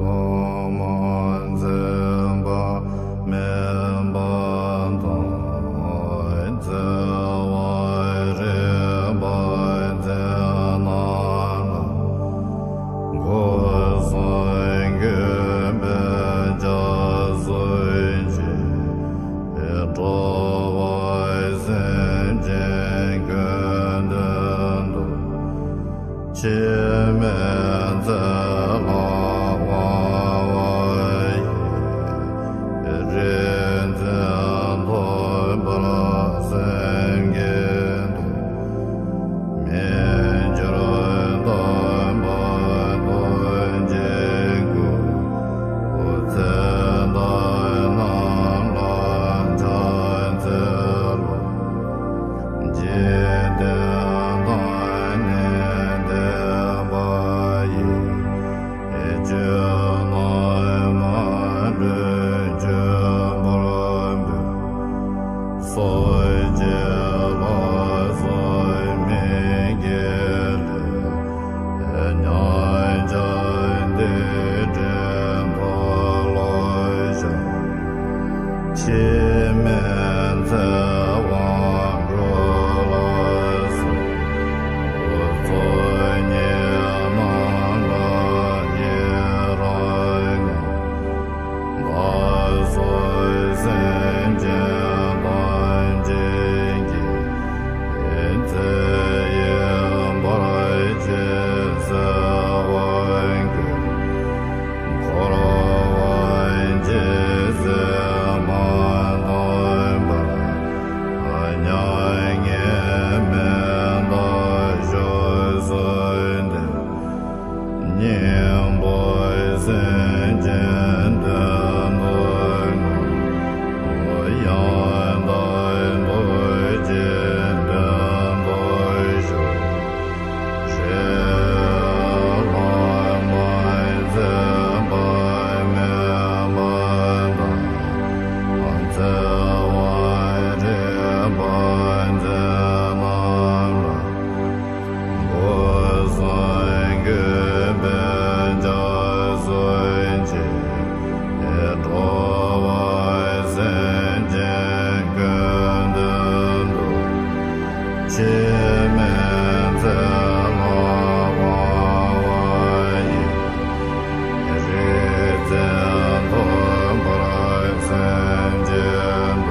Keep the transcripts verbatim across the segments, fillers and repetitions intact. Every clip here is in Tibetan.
ལུང་མ་འཛིན་པ་མིན་པ་དང་། བརྩེ་བ་རིག་པ་འཛིན་རྣམས་ལ། སྒོ་གསུམ་གུས་པས་ཕྱག་འཚལ་ཞིང་། འགྲོ་བ་སེམས་ཅན་ཀུན་དོན་དུ། འཆི་མེད་ཚེ་ལ་དབང་བ་ཡི། རིག་འཛིན་ཐོབ་པར་སེམས་བསྐྱེད་དོ། མི་འགྱུར་དམ་པ་ཐུགས་རྗེའི་སྐུ། ཚེ་དང་རྣམ་པ་ཕྱག་འཚལ་ལོ། འཇིག་རྟེན་དང་ནི་འདས་པ་ཡི། ཆོས་རྣམས་མ་ལུས་འཆི་བར་འབུལ། སོ་སྐྱེ་ལ་སོགས་མི་དགེ་ལས། ཉོན་ཅིག་འདི་འདྲའི་མཐོལ་ལོ་བཤགས། འཆི་མེད་ཚེ་དབང་འགྲོ་ལ་གསོལ། ཚོགས་གཉིས་རྣམས་ལ་ཡི་རང་ངོ་། བདག་སོགས་སེམས་ཅན་ཐམས་ཅད་ཀྱི། ཚེ་ཡི་བར་ཆད་སེལ་བར་ཕུལ། འཁོར་བ་འཇིག་ཟེར་མ་ཐོབ་པར། མྱ་ངན་མི་འདའ་བཞུགས་གསོལ་འདེབས། སྙིང་པོ་སེམས་ཅན་དོན་དུ་བསྔོ། ཡང་དག་ཐུགས་རྗེའི་དོན་དུ་གཞོལ། ཞེས་ལྷག་མ་འཛིན་པ་མིན་པ་དང་། བརྩེ་བ་རིག་པ་འཛིན་རྣམས་ལ། སྒོ་གསུམ་གུས་པས་ཕྱག་འཚལ་ཞིང་། འགྲོ་བ་སེམས་ཅན་ཀུན་དོན་དུ། འཆི་མེད་ཚེ་ལ་དབང་བ་ཡི། རིག་འཛིན་ཐོབ་པར་སེམས་བསྐྱེད།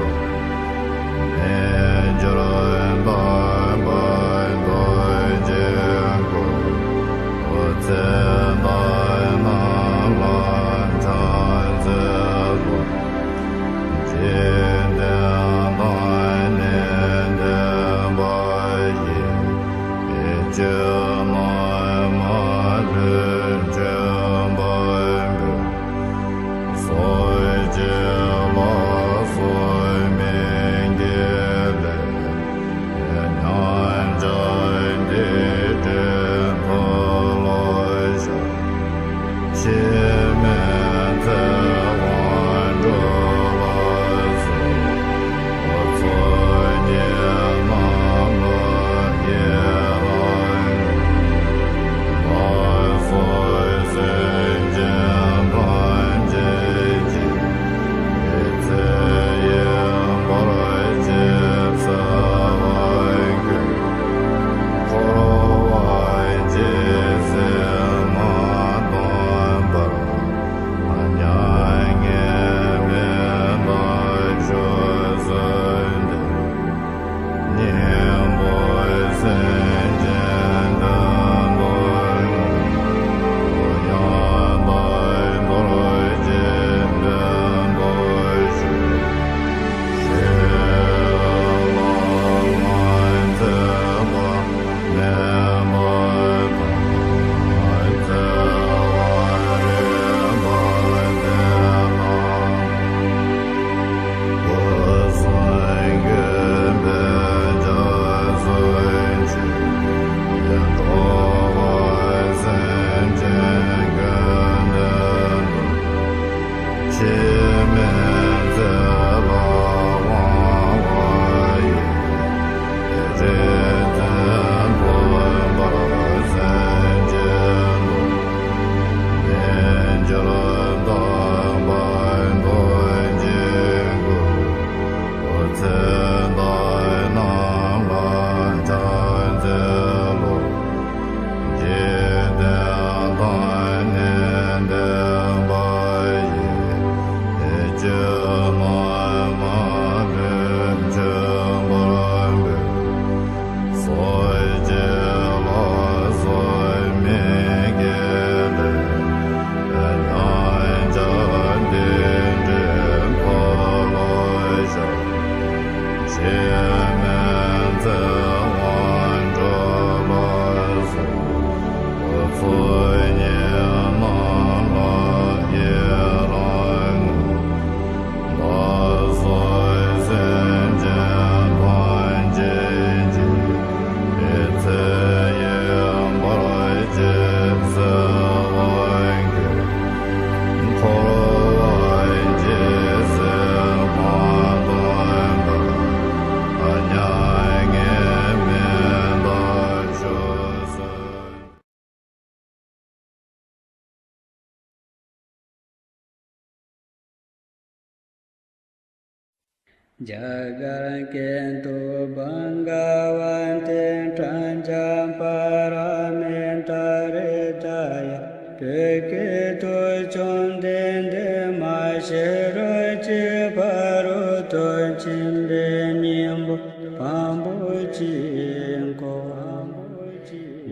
རྒྱ་གར་སྐད་དུ། བྷ་ག་ཝ་ཏི་པྲཛྙཱ་པཱ་ར་མི་ཏཱ་ཧྲི་ད་ཡ། བོད་སྐད་དུ། བཅོམ་ལྡན་འདས་མ་ཤེས་རབ་ཀྱི་ཕ་རོལ་ཏུ་ཕྱིན་པའི་སྙིང་པོ་བམ་པོ་གཅིག་གོ།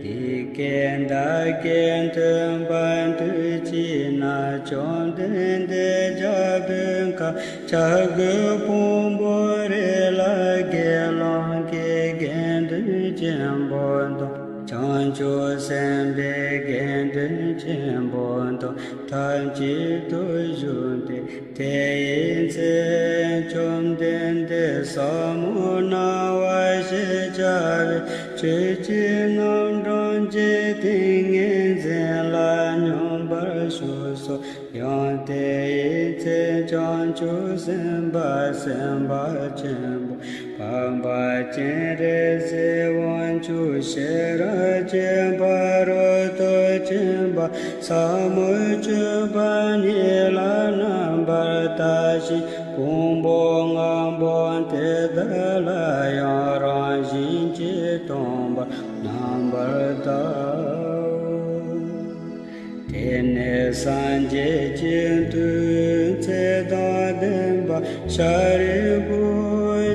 འདི་སྐད་བདག་གིས་ཐོས་པ་དུས་གཅིག་ན། བཅོམ་ལྡན་འདས་རྒྱལ་པོའི་ཁབ་བྱ་རྒོད་ཕུང་པོའི་རི་ལ་དགེ་སློང་གི་དགེ་འདུན་ཆེན་པོ་དང་། བྱང་ཆུབ་སེམས་དཔའི་དགེ་འདུན་ཆེན་པོ་དང་ཐབས་གཅིག་ཏུ་བཞུགས་ཏེ། དེ་ཡི་ཚེ་བཅོམ་ལྡན་འདས་ཟབ་མོ་སྣང་བ་ཞེས་བྱ་བའི་ཆོས་ཀྱི་རྣམ་གྲངས་ཀྱི་ཏིང་ངེ་འཛིན་ལ་སྙོམས་པར་ཞུགས་སོ། ཡང་དེ་ཡི་ཚེ་བྱང་ཆུབ་སེམས་དཔའ་སེམས་དཔའ་ཆེན་པོ་འཕགས་པ་སྤྱན་རས་གཟིགས་དབང་ཕྱུག་ཤེས་རབ་ཀྱི་ཕ་རོལ་ཏུ་ཕྱིན་པ་ཟབ་མོའི་སྤྱོད་པ་ཉིད་ལ་རྣམ་པར་ལྟ་ཞིང་། ཕུང་པོ་ལྔ་པོ་དེ་དག་ལ་ཡང་རང་བཞིན་གྱིས་སྟོང་པར་རྣམ་པར་ལྟའོ། དེ་ནས་སངས་རྒྱས་ཀྱི་མཐུས་ཚེ་དང་ལྡན་པ་ཤཱ་རིའི་བུས་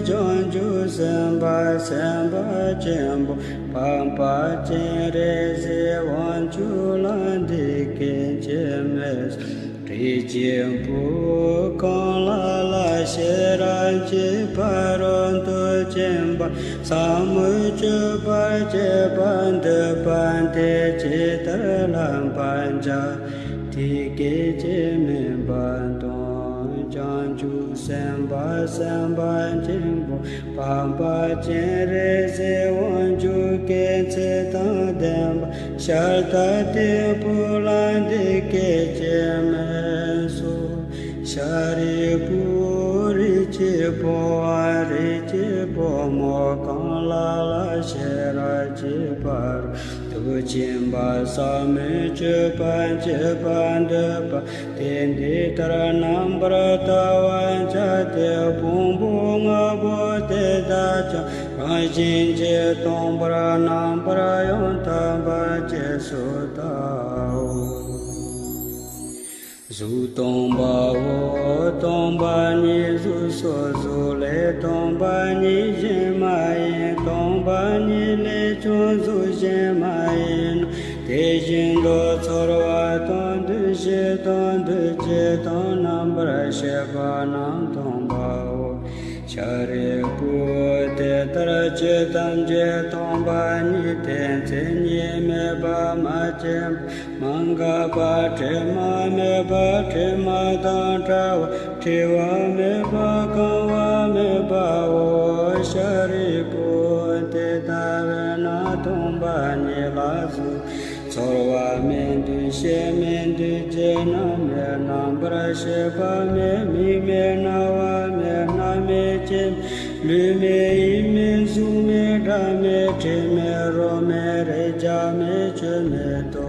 བྱང་ཆུབ་སེམས་དཔའ་སེམས་དཔའ་ཆེན་པོ་འཕགས་པ་སྤྱན་རས་གཟིགས་དབང་ཕྱུག་ལ་འདི་སྐད་ཅེས་སྨྲས་སོ། རིགས་ཀྱི་བུ་གང་ལ་ལ་ཤེས་རབ་ཀྱི་ཕ་རོལ་ཏུ་ཕྱིན་པ་ཟབ་མོའི་སྤྱོད་པ་སྤྱད་པར་འདོད་པ་དེས་ཇི་ལྟར་བསླབ་པར་བྱ། དེ་སྐད་ཅེས་སྨྲས་པ་དང་། བྱང་ཆུབ་སེམས་དཔའ་སེམས་དཔའ་ཆེན་པོ་འཕགས་པ་སྤྱན་རས་གཟིགས་དབང་ཕྱུག་གིས་ཚེ་དང་ལྡན་པ་ཤཱ་ར་དྭ་ཏིའི་བུ་ལ་འདི་སྐད་ཅེས་སྨྲས་སོ། ཤཱ་རིའི་བུ། རིགས་ཀྱི་བུའམ་རིགས་ཀྱི་བུ་མོ་གང་ལ་ལ་ཤེས་རབ་ཀྱི་ཕ་རོལ་ཏུ་ཕྱིན་པ་ཟབ་མོའི་སྤྱོད་པ་སྤྱད་པར་འདོད་པ་དེས་འདི་ལྟར་རྣམ་པར་བལྟ་བར་བྱ་སྟེ། ཕུང་པོ་ལྔ་པོ་དེ་དག་ཀྱང་རང་བཞིན་གྱིས་སྟོང་པར་རྣམ་པར་ཡང་དག་པར་རྗེས་སུ་བལྟའོ། གཟུགས་སྟོང་པའོ། སྟོང་པ་ཉིད་གཟུགས་སོ། གཟུགས་ལས་སྟོང་པ་ཉིད་གཞན་མ་ཡིན། སྟོང་པ་ཉིད་ལས་ཀྱང་གཟུགས་གཞན་མ་ཡིན་ནོ། དེ་བཞིན་དུ་ཚོར་བ་དང་། འདུ་ཤེས་དང་། འདུ་བྱེད་དང་། རྣམ་པར་ཤེས་པ་རྣམས་སྟོང་པའོ། ཤཱ་རིའི་བུ། དེ་ལྟར་ཆོས་ཐམས་ཅད་སྟོང་པ་ཉིད་དེ། མཚན་ཉིད་མེད་པ། མ་སྐྱེས་པ། མ་འགགས་པ། དྲི་མ་མེད་པ། དྲི་མ་དང་བྲལ་བ། བྲི་བ་མེད་པ། གང་བ་མེད་པའོ། ཤཱ་རིའི་བུ། དེ་ལྟ་བས་ན་སྟོང་པ་ཉིད་ལ་གཟུགས་ཚོར་བ་མེད། འདུ་ཤེས་མེད། འདུ་བྱེད་རྣམས་མེད། རྣམ་པར་ཤེས་པ་མེད། མིག་མེད། རྣ་བ་མེད། སྣ་མེད། ལྕེ་མེད། ལུས་མེད། ཡིད་མེད། གཟུགས་མེད། སྒྲ་མེད། དྲི་མེད། རོ་མེད། རེག་བྱ་མེད། ཆོས་མེད་དོ།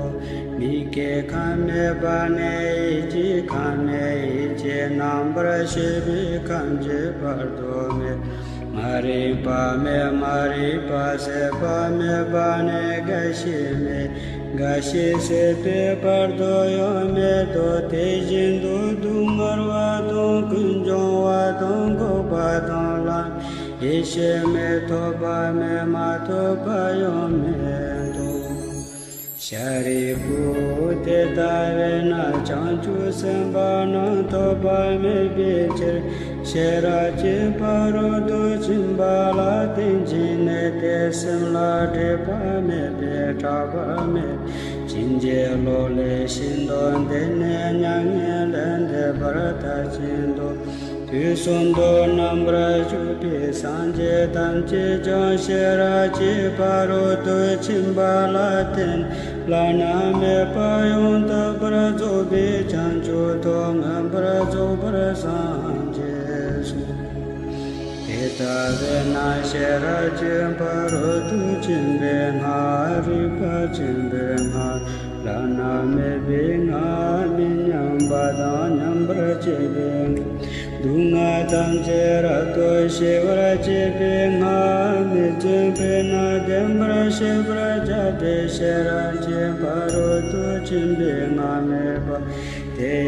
མིག་གི་ཁམས་མེད་པ་ནས་ཡིད་ཀྱི་ཁམས་མེད། ཡིད་ཀྱི་རྣམ་པར་ཤེས་པའི་ཁམས་ཀྱི་བར་དུ་མེད། མ་རིག་པ་མེད། མ་རིག་པ་ཟད་པ་མེད་པ་ནས་རྒ་ཤི་མེད། རྒ་ཤི་ཟད་པའི་བར་དུ་ཡང་མེད་དོ། དེ་བཞིན་དུ་སྡུག་བསྔལ་བ་དང་། ཀུན་འབྱུང་བ་དང་། འགོག་པ་དང་། ལམ། ཡེ་ཤེས་མེད། ཐོབ་པ་མེད། མ་ཐོབ་པ་ཡང་མེད་དོ། ཤཱ་རིའི་བུ། དེ་ལྟ་བས་ན་བྱང་ཆུབ་སེམས་དཔའ་རྣམས་ཐོབ་པ་མེད་པའི་ཕྱིར། ཤེས་རབ་ཀྱི་ཕ་རོལ་ཏུ་ཕྱིན་པ་ལ་བརྟེན་ཅིང་གནས་ཏེ། སེམས་ལ་སྒྲིབ་པ་མེད་པས་སྐྲག་པ་མེད། ཕྱིན་ཅི་ལོག་ལས་ཤིན་ཏུ་འདས་ནས་མྱ་ངན་ལས་འདས་པར་མཐར་ཕྱིན་ཏོ། དུས་གསུམ་དུ་རྣམ་པར་བཞུགས་པའི་སངས་རྒྱས་ཐམས་ཅད་ཀྱང་ཤེས་རབ་ཀྱི་ཕ་རོལ་ཏུ་ཕྱིན་པ་ལ་བརྟེན་བླ་ན་མེད་པ་ཡང་དག་པར་རྫོགས་པའི་བྱང་ཆུབ་ཏུ་མངོན་པར་རྫོགས་པར་སངས་རྒྱས་སོ། དེ་ལྟ་བས་ན་ཤེས་རབ་ཀྱི་ཕ་རོལ་ཏུ་ཕྱིན་པའི་སྔགས། རིག་པ་ཆེན་པོའི་སྔགས། བླ་ན་མེད་པའི་སྔགས། མི་མཉམ་པ་དང་མཉམ་པར་བྱེད་པའི་སྔགས། སྡུག་བསྔལ་ཐམས་ཅད་རབ་ཏུ་ཞི་བར་བྱེད་པའི་སྔགས། མི་བརྫུན་པས་ན་བདེན་པར་ཤེས་པར་བྱ་སྟེ། ཤེས་རབ་ཀྱི་ཕ་རོལ་ཏུ་ཕྱིན་པའི་སྔགས་སྨྲས་པ། ཏདྱ་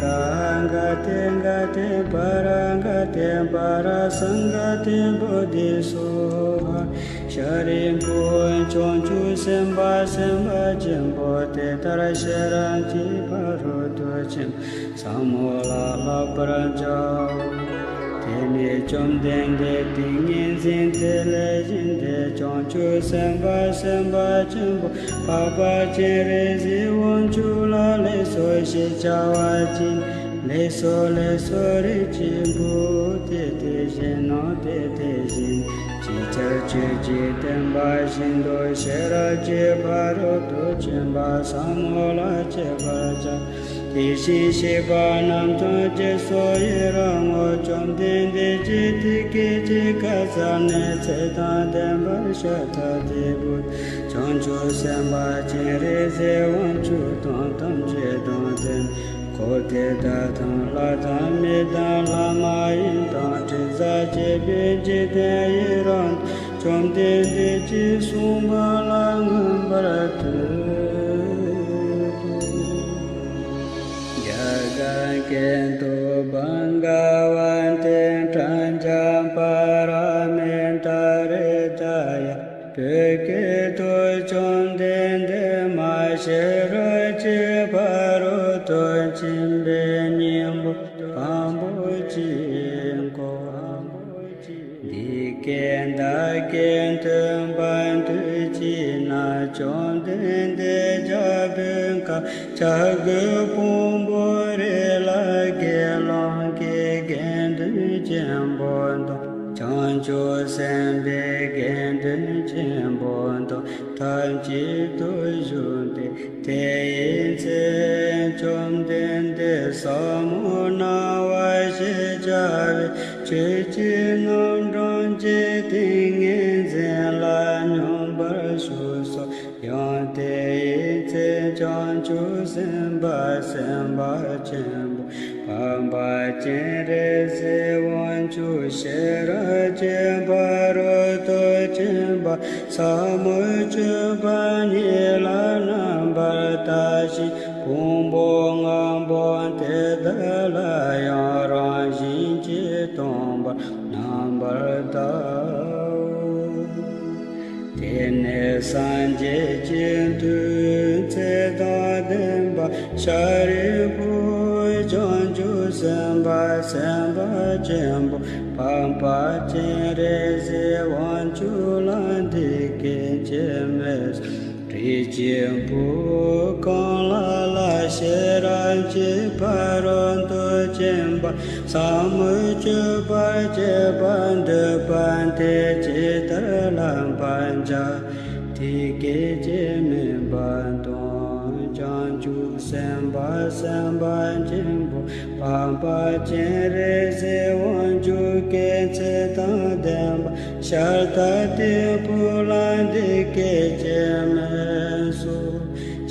ཐཱ། ག་ཏེ་ག་ཏེ་པཱ་ར་ག་ཏེ་པཱ་ར་སཾ་ག་ཏེ་བོ་དྷི་སྭཱ་ཧཱ། ཤཱ་རིའི་བུ། བྱང་ཆུབ་སེམས་དཔའ་སེམས་དཔའ་ཆེན་པོ་དེ་ལྟར་ཤེས་རབ་ཀྱི་ཕ་རོལ་ཏུ་ཕྱིན་པ་ཟབ་མོ་ལ་བསླབ་པར་བྱའོ། དེ་ནས་བཅོམ་ལྡན་འདས་ཏིང་ངེ་འཛིན་དེ་ལས་བཞེངས་ཏེ། བྱང་ཆུབ་སེམས་དཔའ་སེམས་དཔའ་ཆེན་པོ་འཕགས་པ་སྤྱན་རས་གཟིགས་དབང་ཕྱུག་ལ་ལེགས་སོ་ཞེས་བྱ་བ་བགྱིས། ལེགས་སོ་ལེགས་སོ། རིགས་ཀྱི་བུ། དེ་དེ་བཞིན་ནོ། དེ་དེ་བཞིན། ཅིའི་ཕྱིར་ཁྱོད་ཀྱིས་བསྟན་པ་བཞིན་དུ་ཤེས་རབ་ཀྱི་ཕ་རོལ་ཏུ་ཕྱིན་པ་ཟབ་མོ་ལ་སྤྱད་པར་བྱ། དེ་བཞིན་གཤེགས་པ་རྣམས་ཀྱང་རྗེས་སུ་ཡི་རང་ངོ་། བཅོམ་ལྡན་འདས་ཀྱིས་དེ་སྐད་ཅེས་བཀའ་སྩལ་ནས། ཚེ་དང་ལྡན་པ་ཤཱ་ར་དྭ་ཏིའི་བུ་དང་། བྱང་ཆུབ་སེམས་དཔའ་སྤྱན་རས་གཟིགས་དབང་ཕྱུག་དང་ཐམས་ཅད་དང་ལྡན། འཁོར་དེ་དག་དང་། ལྷ་དང་། མི་དང་། ལྷ་མ་ཡིན་དང་། དྲི་ཟར་བཅས་པའི་འཇིག་རྟེན་ཡི་རང་དུ། བཅོམ་ལྡན་འདས་ཀྱིས་གསུངས་པ་ལ་མངོན་པར་བསྟོད་དོ། རྒྱ་གར་སྐད་དུ། བྷ་ག་ཝ་ཏེ་པྲཛྙཱ་པཱ་ར་མི་ཏཱ་ཧྲི་ད་ཡ། བོད་སྐད་དུ། བཅོམ་ལྡན་འདས་མ་ཤེས་རབ་ཀྱི་ཕ་རོལ་ཏུ་ཕྱིན་པའི་སྙིང་པོ་དང་པོ་གཅིག་གོ། འདི་སྐད་བདག་གིས་ཐོས་པ་དུས་གཅིག་ན། བཅོམ་ལྡན་འདས་རྒྱལ་པོའི་ཁབ་བྱ་རྒོད་ཕུང་པོའི་རི་ལ་དགེ་སློང་གི་དགེ་འདུན་ཆེན་པོ་དང་། བྱང་ཆུབ་སེམས་དཔའི་དགེ་འདུན་ཆེན་པོ་དང་ཐབས་ཅིག་ཏུ་བཞུགས་ཏེ། དེ་ཡི་ཚེ་བཅོམ་ལྡན་འདས་ཟབ་མོ་སྣང་བ་ཞེས་བྱ་བའི་ཆོས་ཀྱི་རྣམ་གྲངས་ཀྱི་ཏིང་ངེ་འཛིན་ལ་སྙོམས་པར་ཞུགས་སོ། ཡང་དེ་ཡི་ཚེ་བྱང་ཆུབ་སེམས་དཔའ་སེམས་དཔའ་ཆེན་པོ་འཕགས་པ་སྤྱན་རས་གཟིགས་དབང་ཕྱུག་ཤེས་རབ་ཀྱི་ཕ་རོལ་ཏུ་ཕྱིན་པ་ཟབ་མོའི་སྤྱོད་པ་ཉིད་ལ་རྣམ་པར་ལྟ་ཞིང་། ཕུང་པོ་ལྔ་པོ་དེ་དག་ལ་ཡང་རང་བཞིན་གྱིས་སྟོང་པར་རྣམ་པར་ལྟའོ། དེ་ནས་སངས་རྒྱས་ཀྱི་མཐུས་ཚེ་དང་ལྡན་པ་ཤཱ་རིའི་བུ། བྱང་ཆུབ་སེམས་དཔའ་སེམས་དཔའ་ཆེན་པོ་འཕགས་པ་སྤྱན་རས་གཟིགས་དབང་ཕྱུག་ལ་འདི་སྐད་ཅེས་སྨྲས། རིགས་ཀྱི་བུ། གང་ལ་ལ་ཤེས་རབ་ཀྱི་ཕ་རོལ་ཏུ་ཕྱིན་པ་ཟབ་མོའི་སྤྱོད་པ་སྤྱད་པར་འདོད་པ་དེས་ཇི་ལྟར་བསླབ་པར་བྱ། དེ་སྐད་ཅེས་སྨྲས་པ་དང་། བྱང་ཆུབ་སེམས་དཔའ་སེམས་དཔའ་ཆེན་པོ་འཕགས་པ་སྤྱན་རས་གཟིགས་དབང་ཕྱུག་གིས་ཚེ་དང་ལྡན་པ་ཤཱ་ར་དྭ་ཏིའི་བུ་ལ་འདི་སྐད་ཅེས་སྨྲས་སོ།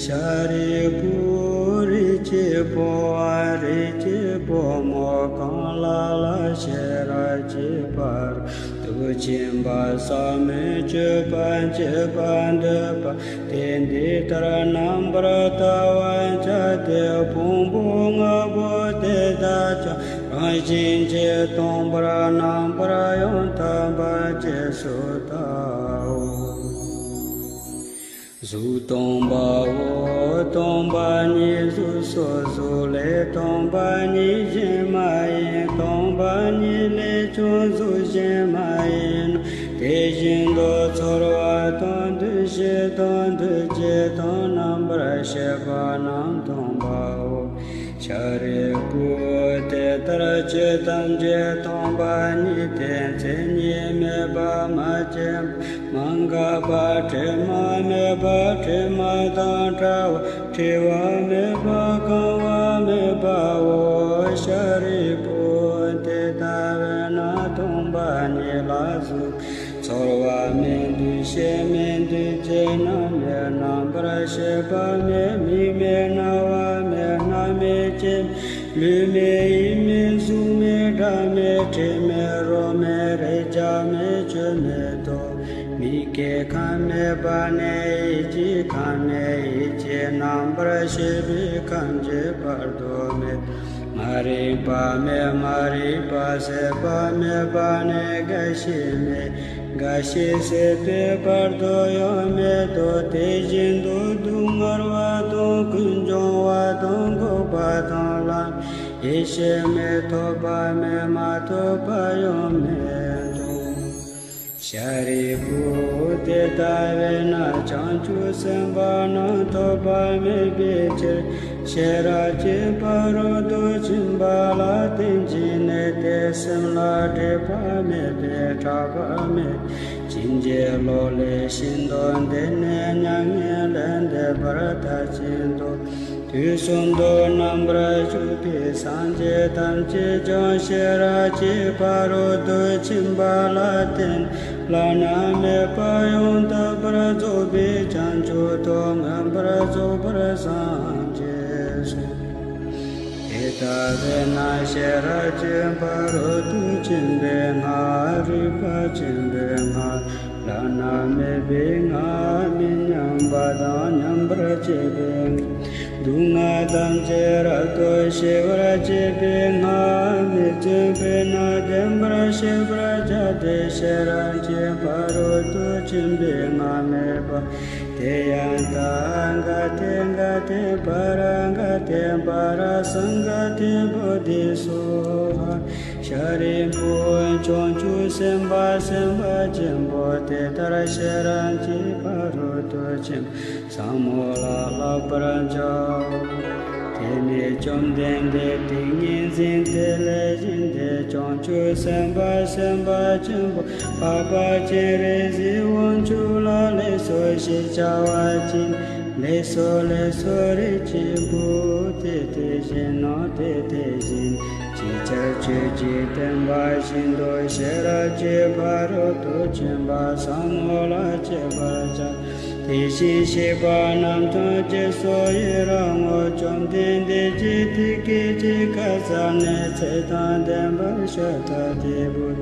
ཤཱ་རིའི་བུ། རིགས་ཀྱི་བུའམ་རིགས་ཀྱི་བུ་མོ་གང་ལ་ལ་ཤེས་རབ་ཀྱི་ཕ་རོལ་ཏུ་ཕྱིན་པ་ཟབ་མོའི་སྤྱོད་པ་སྤྱད་པར་འདོད་པ་དེས་འདི་ལྟར་རྣམ་པར་བལྟ་བར་བྱ་སྟེ། ཕུང་པོ་ལྔ་པོ་དེ་དག་ཀྱང་རང་བཞིན་གྱིས་སྟོང་པར་རྣམ་པར་ཡང་དག་པར་རྗེས་སུ་བལྟའོ། གཟུགས་སྟོང་པའོ། སྟོང་པ་ཉིད་གཟུགས་སོ། གཟུགས་ལས་སྟོང་པ་ཉིད་གཞན་མ་ཡིན། སྟོང་པ་ཉིད་ལས་ཀྱང་གཟུགས་གཞན་མ་ཡིན་ནོ། དེ་བཞིན་དུ་ཚོར་བ་དང་། འདུ་ཤེས་དང་། འདུ་བྱེད་དང་། རྣམ་པར་ཤེས་པ་རྣམས་སྟོང་པའོ། ཤཱ་རིའི་བུ། དེ་ལྟར་ཆོས་ཐམས་ཅད་སྟོང་པ་ཉིད་དེ། མཚན་ཉིད་མེད་པ། མ་སྐྱེས་པ། མ་འགགས་པ། དྲི་མ་མེད་པ། དྲི་མ་དང་བྲལ་བ། བྲི་བ་མེད་པ། གང་བ་མེད་པའོ། ཤཱ་རིའི་བུ། དེ་ལྟ་བས་ན་སྟོང་པ་ཉིད་ལ་གཟུགས་ཚོར་བ་མེད། འདུ་ཤེས་མེད། འདུ་བྱེད་རྣམས་མེད། རྣམ་པར་ཤེས་པ་མེད། མིག་མེད། རྣ་བ་མེད། སྣ་མེད། ལྕེ་མེད། ལུས་མེད། ཡིད་མེད། གཟུགས་མེད། སྒྲ་ མེད་དྲི་མེད་རོ་མེད་རེག་བྱ་མེད་ཆོས་མེད་དོ། མིག་གི་ཁམས་མེད་པ་ནས་ཡིད་ཀྱི་ཁམས་མེད་ཡིད་ཀྱི་རྣམ་པར་ཤེས་པའི་ཁམས་ཀྱི་བར་དོ་མེད། མ་རིག་པ་མེད་མ་རིག་པ་ཟད་པ་མེད་པ་ནས་རྒ་ཤི་མེད། རྒ་ཤི་ཟད་པའི་བར་དོ་ཡང་མེད་དོ། དེ་བཞིན་དུ་སྡུག་བསྔལ་བ་དང་ཀུན་འབྱུང་བ་དང་འགོག་པ་དང་ལམ། ཡེ་ཤེས་མེད་ཐོབ་པ་མེད་མ་ཐོབ་པ་ཡང་མེད་དོ། ཤཱ་རིའི་བུ། དེ་ལྟ་བས་ན་བྱང་ཆུབ་སེམས་དཔའ་རྣམས་ཐོབ་པ་མེད་པའི་ཕྱིར། ཤེས་རབ་ཀྱི་ཕ་རོལ་ཏུ་ཕྱིན་པ་ལ་བརྟེན་ཅིང་གནས་ཏེ། སེམས་ལ་སྒྲིབ་པ་མེད་པས་སྐྲག་པ་མེད། ཕྱིན་ཅི་ལོག་ལས་ཤིན་ཏུ་འདས་ནས་མྱ་ངན་ལས་འདས་པར་མཐར་ཕྱིན་ཏོ། དུས་གསུམ་དུ་རྣམ་པར་བཞུགས་པའི་སངས་རྒྱས་ཐམས་ཅད་ཀྱང་ཤེས་རབ་ཀྱི་ཕ་རོལ་ཏུ་ཕྱིན་པ་ལ་བརྟེན། བླ་ན་མེད་པ་ཡང་དག་པར་རྫོགས་པའི་བྱང་ཆུབ་ཏུ་མངོན་པར་རྫོགས་པར་སངས་རྒྱས་སོ། དེ་ལྟ་བས་ན་ཤེས་རབ་ཀྱི་ཕ་རོལ་ཏུ་ཕྱིན་པའི་སྔགས། རིག་པ་ཆེན་པོའི་སྔགས། བླ་ན་མེད་པའི་སྔགས། མི་མཉམ་པ་དང་མཉམ་པར་བྱེད་པའི་སྔགས། སྡུག་བསྔལ་ཐམས་ཅད་རབ་ཏུ་ཞི་བར་བྱེད་པའི་སྔགས། མི་བརྫུན་པས་ན་བདེན་པར་ཤེས་པར་བྱ་སྟེ། ཤེས་རབ་ཀྱི་ཕ་རོལ་ཏུ་ཕྱིན་པའི་སྔགས་སྨྲས་པ། ཏདྱ་ཐཱ། ག་ཏེ་ག་ཏེ་པཱ་ར་ག་ཏེ་པཱ་ར་སཾ་ག་ཏེ་བོ་དྷི་སྭཱ་ཧཱ། ཤཱ་རིའི་བུ། བྱང་ཆུབ་སེམས་དཔའ་སེམས་དཔའ་ཆེན་པོ་དེ་ལྟར་ཤེས་རབ་ཀྱི་ཕ་རོལ་ཏུ་ཕྱིན་པ་ཟབ་མོ་ལ་བསླབ་པར་བྱའོ། དེ་ནས་བཅོམ་ལྡན་འདས་ཏིང་ངེ་འཛིན་དེ་ལས་བཞེངས་ཏེ། བྱང་ཆུབ་སེམས་དཔའ་སེམས་དཔའ་ཆེན་པོ་འཕགས་པ་སྤྱན་རས་གཟིགས་དབང་ཕྱུག་ལ་ལེགས་སོ་ཞེས་བྱ་བ་ཅི་སྙམ། ལེགས་སོ་ལེགས་སོ། རིགས་ཀྱི་བུ། དེ་དེ་བཞིན་ནོ། དེ་དེ་བཞིན་ནོ། ཅིའི་ཕྱིར་ཁྱོད་ཀྱིས་བསྟན་པ་བཞིན་དུ་ཤེས་རབ་ཀྱི་ཕ་རོལ་ཏུ་ཕྱིན་པ་ཟབ་མོ་ལ་སྤྱད་པར་བྱ། དེ་བཞིན་གཤེགས་པ་རྣམས་ཀྱང་ཅི་སོགས་ཡི་རང་ངོ་། བཅོམ་ལྡན་འདས་ཀྱིས་དེ་སྐད་ཅེས་བཀའ་སྩལ་ནས། ཚེ་དང་ལྡན་པ་ཤཱ་ར་དྭ་ཏིའི་བུ།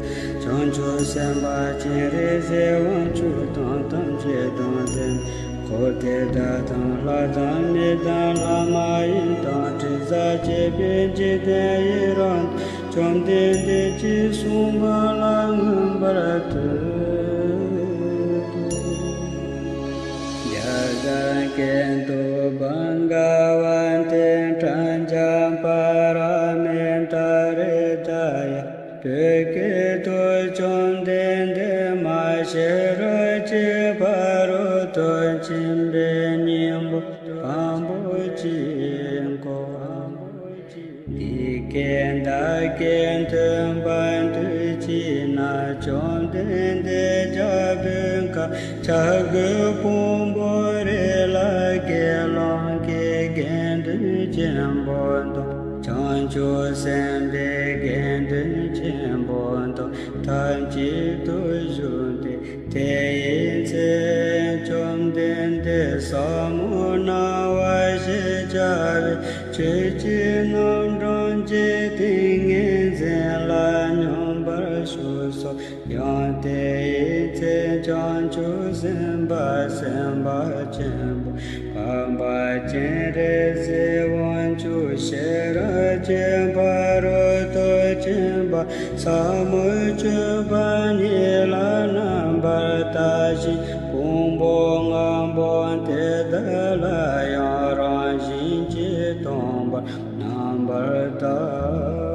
བྱང་ཆུབ་སེམས་དཔའ་སྤྱན་རས་གཟིགས་དབང་ཕྱུག་དང་། ཐམས་ཅད་དང་ལྡན་པ། འཁོར་དེ་དག་དང་ལྷ་དང་། མི་དང་ལྷ་མ་ཡིན་དང་། དྲི་ཟར་བཅས་པའི་འཇིག་རྟེན་ཡི་རངས་ཏེ། བཅོམ་ལྡན་འདས་ཀྱིས་གསུངས་པ་ལ་མངོན་པར་བསྟོད་དོ། ཡ་ཏ་ཀེ་ཏུ་བྷ་ག་བ་ཏེ་པྲཛྙཱ་པཱ་ར་མི་ཏཱ་ཧྲི་ད་ཡ། བོད་སྐད་དུ། བཅོམ་ལྡན་འདས་མ་ཤེས་རབ་ཀྱི་ཕ་རོལ་ཏུ་ཕྱིན་པའི་སྙིང་པོ་དང་པོ་ཅིག་གོ། འདི་སྐད་བདག་གིས་ཐོས་པ་དུས་གཅིག་ན། བཅོམ་ལྡན་འདས་རྒྱལ་པོའི་བཀའ་བྱ་རྒོད་ཕུང་པོའི་རི་ལ་དགེ་སློང་གི་དགེ་འདུན་ཆེན་པོ་དང་། བྱང་ཆུབ་སེམས་དཔའི་དགེ་འདུན་ཆེན་པོ་དང་ཐབས་གཅིག་ཏུ་བཞུགས་ཏེ། དེ་ཡི་ཚེ་བཅོམ་ལྡན་འདས་ཟབ་མོ་སྣང་བ་ཞེས་བྱ་བའི་ཆོས་ཀྱི་རྣམ་གྲངས་ཀྱི་ཏིང་ངེ་འཛིན་ལ་སྙོམས་པར་ཞུགས་སོ། ཡང་དེའི་ཚེ་བྱང་ཆུབ་སེམས་དཔའ་སེམས་དཔའ་ཆེན་པོ་འཕགས་པ་སྤྱན་རས་གཟིགས་དབང་ཕྱུག་ཤེས་རབ་ཀྱི་ཕ་རོལ་ཏུ་ཕྱིན་པ་ཟབ་མོའི་སྤྱོད་པ་ཉིད་ལ་རྣམ་པར་ལྟ་ཞིང་། ཕུང་པོ་ལྔ་པོ་དེ་དག་ལ་ཡང་རང་བཞིན་གྱིས་སྟོང་པར་རྣམ་པར་བལྟའོ།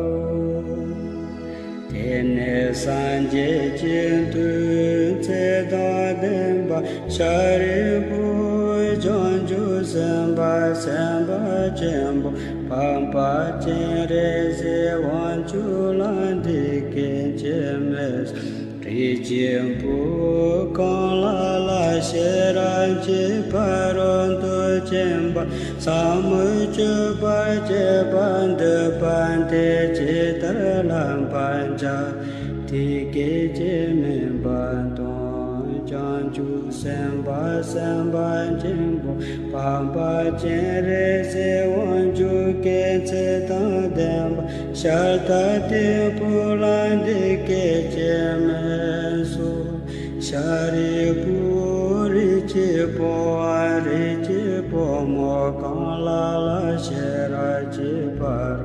དེ་ནས་སངས་རྒྱས་ཀྱི་མཐུས་ཚེ་དང་ལྡན་པ་ཤཱ་རིའི་བུ། བྱང་ཆུབ་སེམས་དཔའ་སེམས་དཔའ་ཆེན་པོ་འཕགས་པ་སྤྱན་རས་གཟིགས་དབང་ཕྱུག་ལ་འདི་སྐད་ཅེས་སྨྲས། རིགས་ཀྱི་བུ། གང་ལ་ལ་ཤེས་རབ་ཀྱི་ཕ་རོལ་ཏུ་ཕྱིན་པ་ཟབ་མོའི་སྤྱོད་པ་སྤྱད་པར་འདོད་པ་དེས་ཇི་ལྟར་བསླབ་པར་བྱ། དེ་སྐད་ཅེས་སྨྲས་པ་དང་། བྱང་ཆུབ་སེམས་དཔའ་སེམས་དཔའ་ཆེན་པོ། འཕགས་པ་སྤྱན་རས་གཟིགས་དབང་ཕྱུག་གི་ཚེ་དང་ལྡན་པ། ཤཱ་ར་དྭ་ཏིའི་བུ་ལ་འདི་སྐད་ཅེས་སྨྲས་སོ། ཤཱ་རིའི་བུ། རིགས་ཀྱི་བུ་འམ་རིགས་ཀྱི་བུ་མོ་གང་ལ་ལ་ཤེས་རབ་ཀྱི་ཕ་རོལ་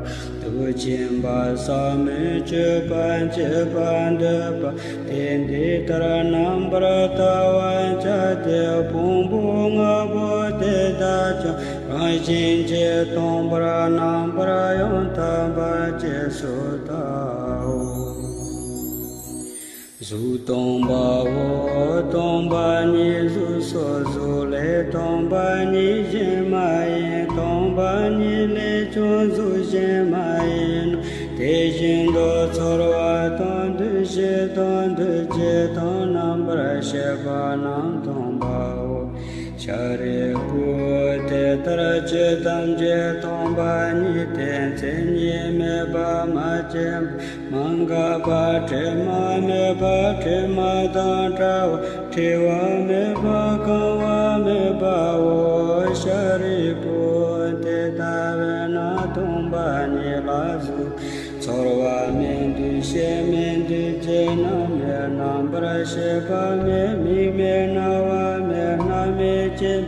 ཏུ་ཕྱིན་པ་ཟབ་མོའི་སྤྱོད་པ་སྤྱད་པར་འདོད་པ། དེ་འདི་ལྟར་རྣམ་པར་བལྟ་བར་བྱ་སྟེ། ཕུང་པོ་ལྔ་པོ་དེ་དག་ཀྱང་རང་བཞིན་གྱིས་སྟོང་པར་རྣམ་པར་ཡང་དག་པར་རྗེས་སུ་བལྟའོ། གཟུགས་སྟོང་པའོ། སྟོང་པ་ཉིད་གཟུགས་སོ། གཟུགས་ལས་སྟོང་པ་ཉིད་གཞན་མ་ཡིན། སྟོང་པ་ཉིད་ལས་ཀྱང་གཟུགས་གཞན་མ་ཡིན་ནོ། དེ་བཞིན་དུ་ཚོར་བ་དང་། འདུ་ཤེས་དང་། འདུ་བྱེད་དང་། རྣམ་པར་ཤེས་པ་རྣམས་སྟོང་པའོ། ཤཱ་རིའི་བུ། དེ་ལྟར་ཆོས་ཐམས་ཅད་སྟོང་པ་ཉིད་དེ། མཚན་ཉིད་མེད་པ། མ་སྐྱེས་པ། མ་འགགས་པ། དྲི་མ་མེད་པ། དྲི་མ་དང་བྲལ་བ། བྲི་བ་མེད་པ། གང་བ་མེད་པའོ། ཤཱ་རིའི་བུ། དེ་ལྟ་བས་ན་སྟོང་པ་ཉིད་ལ་གཟུགས་ཚོར་བ་མེད། འདུ་ཤེས་མེད། འདུ་བྱེད་རྣམས་མེད། རྣམ་པར་ཤེས་པ་མེད། མིག་མེད། རྣ་བ་མེད། སྣ་མེད། ལྕེ་མེད།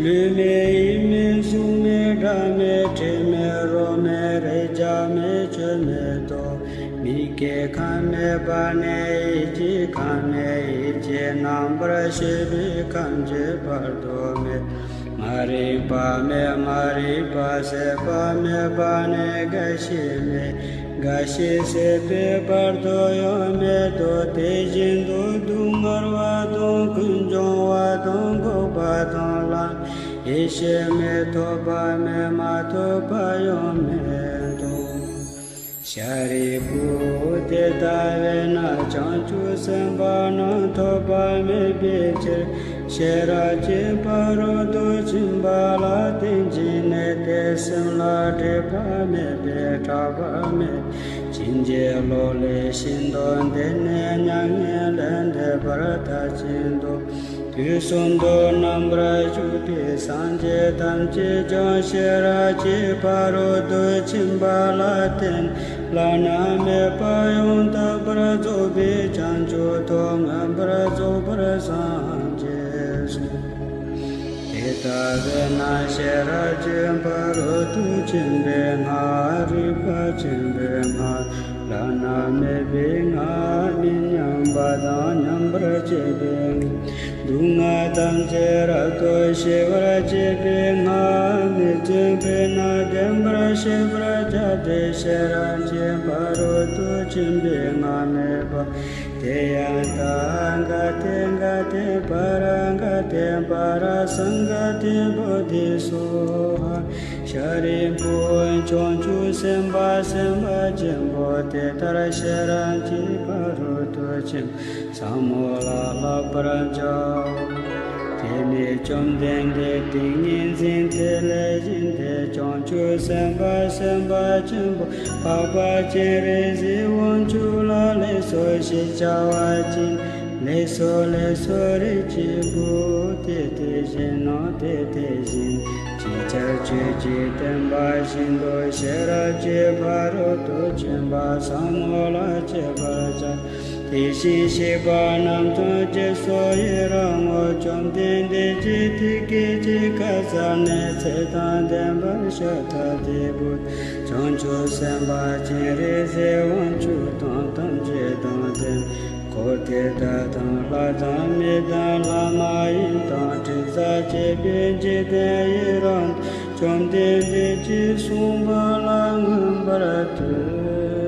ལུས་མེད། ཡིད་མེད། གཟུགས་མེད། སྒྲ་མེད། དྲི་མེད། རོ་མེད། རེག་བྱ་མེད། ཆོས་མེད་དོ། མིག་གི་ཁམས་མེད་པ་ནས་ཡིད་ཀྱི་ཁམས་མེད། ཡིད་ཀྱི་རྣམ་པར་ཤེས་པའི་ཁམས་ཀྱི་བར་དུ་མེད། མ་རིག་པ་མེད། མ་རིག་པ་ཟད་པ་མེད་པ་ནས་རྒ་ཤི་མེད། རྒ་ཤི་ཟད་པའི་བར་དུ་ཡང་མེད་དོ། དེ་བཞིན་དུ་སྡུག་བསྔལ་བ་དང་། ཀུན་འབྱུང་བ་དང་། འགོག་པ་དང་། ལམ། ཡེ་ཤེས་མེད། ཐོབ་པ་མེད། མ་ཐོབ་པ་ཡང་མེད་དོ། ཤཱ་རིའི་བུ། དེ་ལྟ་བས་ན་བྱང་ཆུབ་སེམས་དཔའ་རྣམས་ཐོབ་པ་མེད་པའི་ཕྱིར། ཤེས་རབ་ཀྱི་ཕ་རོལ་ཏུ་ཕྱིན་པ་ལ་བརྟེན་ཅིང་གནས་ཏེ། སེམས་ལ་སྒྲིབ་པ་མེད་པས་སྐྲག་པ་མེད། ཕྱིན་ཅི་ལོག་ལས་ཤིན་ཏུ་འདས་ནས་མྱ་ངན་ལས་འདས་པར་མཐར་ཕྱིན་ཏོ། དུས་གསུམ་དུ་རྣམ་པར་བཞུགས་པའི་སངས་རྒྱས་ཐམས་ཅད་ཀྱང་ཤེས་རབ་ཀྱི་ཕ་རོལ་ཏུ་ཕྱིན་པ་ལ་བརྟེན། བླ་ན་མེད་པ་ཡང་དག་པར་རྫོགས་པའི་བྱང་ཆུབ་ཏུ་མངོན་པར་རྫོགས་པར་སངས་རྒྱས་སོ། དེ་ལྟ་བས་ན་ཤེས་རབ་ཀྱི་ཕ་རོལ་ཏུ་ཕྱིན་པའི་སྔགས། རིག་པ་ཆེན་པོའི་སྔགས། བླ་ན་མེད་པའི་སྔགས། མི་མཉམ་པ་དང་མཉམ་པར་བྱེད་པའི་སྔགས། སྡུག་བསྔལ་ཐམས་ཅད་རབ་ཏུ་ཞི་བར་བྱེད་པའི་སྔགས། མི་བརྫུན་པས་ན་བདེན་པར་ཤེས་པར་བྱ་སྟེ། ཤེས་རབ་ཀྱི་ཕ་རོལ་ཏུ་ཕྱིན་པའི་སྔགས་སྨྲས་པ། ཏདྱ་ཐཱ། ག་ཏེ་ག་ཏེ་པཱ་ར་ག་ཏེ་པཱ་ར་སཾ་ག་ཏེ་བོ་དྷི་སྭཱ་ཧཱ། ཤཱ་རིའི་བུ། བྱང་ཆུབ་སེམས་དཔའ་སེམས་དཔའ་ཆེན་པོ་དེ་ལྟར་ཤེས་རབ་ཀྱི་ཕ་རོལ་ཏུ་ཕྱིན་པ་ཟབ་མོ་ལ་བསླབ་པར་བྱའོ། དེ་ནས་བཅོམ་ལྡན་འདས་ཏིང་ངེ་འཛིན་དེ་ལས་བཞེངས་ཏེ། བྱང་ཆུབ་སེམས་དཔའ་སེམས་དཔའ་ཆེན་པོ་འཕགས་པ་སྤྱན་རས་གཟིགས་དབང་ཕྱུག་ལ་ལེགས་སོ་ཞེས་བྱ་བ་བྱིན། ལེགས་སོ་ལེགས་སོ། རིགས་ཀྱི་བུ། དེ་དེ་བཞིན་ནོ། དེ་དེ་བཞིན། ཅིའི་ཕྱིར་ཁྱོད་ཀྱིས་བསྟན་པ་བཞིན་དུ་ཤེས་རབ་ཀྱི་ཕ་རོལ་ཏུ་ཕྱིན་པ་ཟབ་མོ་ལ་སྤྱད་པར་བྱ། དེ་བཞིན་གཤེགས་པ་རྣམས་ཀྱང་རྗེས་སུ་ཡི་རང་ངོ་། བཅོམ་ལྡན་འདས་ཀྱིས་དེ་སྐད་ཅེས་བཀའ་སྩལ་ནས། ཚེ་དང་ལྡན་པ་ཤཱ་ར་དྭ་ཏིའི་བུ་དང་། བྱང་ཆུབ་སེམས་དཔའ་སྤྱན་རས་གཟིགས་དབང་ཕྱུག་དང་། ཐམས་ཅད་དང་ལྡན་འཁོར་དེ་དག་དང་། ལྷ་དང་། མི་དང་། ལྷ་མ་ཡིན་དང་། དྲི་ཟར་བཅས་པའི་འཇིག་རྟེན་ཡི་རངས་དང་། བཅོམ་ལྡན་འདས་ཀྱིས་གསུངས་པ་ལ་མངོན་པར་བསྟོད།